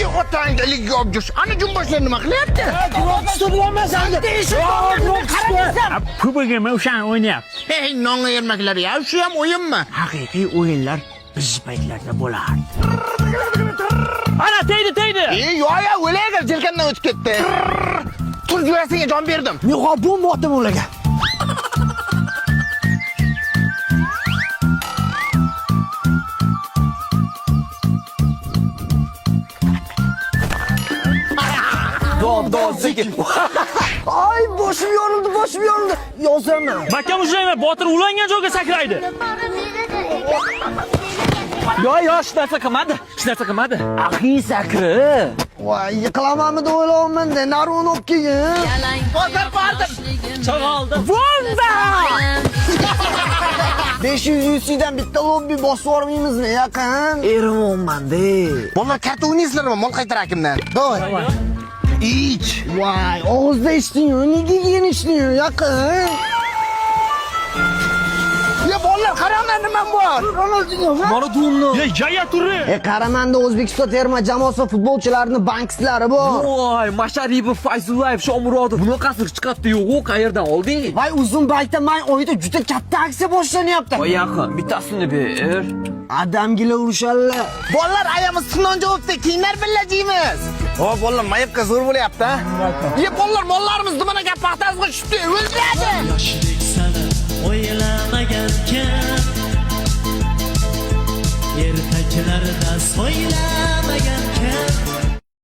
Otangalik objush. Ana jumboshlar nima qilyapti? PUBG'mi o'shani o'ynayapti. Hey, nonga yermaklar ya, shu ham o'yinmi? Haqiqiy o'yinlar biz paytlarda bo'lardi. Ana tegdi, tegdi. E, yo, yo, o'layga jelkamdan o'tib ketdi. Tur jo'rasiga jon berdim. Men hop bomba otdim ularga. Ay boshim yorildi, boshim yorildi. Yozaman. Mahkam ushlayman, Botir ulangan joyga sakraydi. Yo, yo, hech narsa qilmadi. Hech narsa qilmadi. Axiy sakri. Voy, yiqilamanmi deb o'ylayapman-da, narini olib kelgin. Bozor bordim. Chag'aldi. Bomba! 500 UC'dan bitta lobbi bosib yubormaymizmi yaqin? Erimonman-da. Bolalar karta o'ynaysizlarmi? Mol qaytar akimdan. Давай. Ich. Voy, og'izda ichding-ku, nega keyin ichding-ku, yaqin? Ya bolalar, qaranglar nimam bor. Ronaldinho. Maradona. Ya Yaya Toure. E qaramanda O'zbekiston terma jamoasi futbolchilarining banklari bor. Voy, Masharipov, Fayzullayev, Shomurodov. Bunaqasi hech qayerda yo'q-ku, qayerdan olding? Voy, uzun bankda may oyida juda katta aksiya boshlanyapti. Voy, yaqin, bittasini ber. Adamgila urushadilar. Bolalar ayamiz sinon javobda kiyimlar billajiymiz. O bolalar mayibka zo'r bo'lyapti, ha? Ya bolalar mollarimiz dumanaga paxtasiga tushibdi, o'ldiradi. Yoshlik sani o'ylamagan kim, ertaklarda so'ylamagan kim.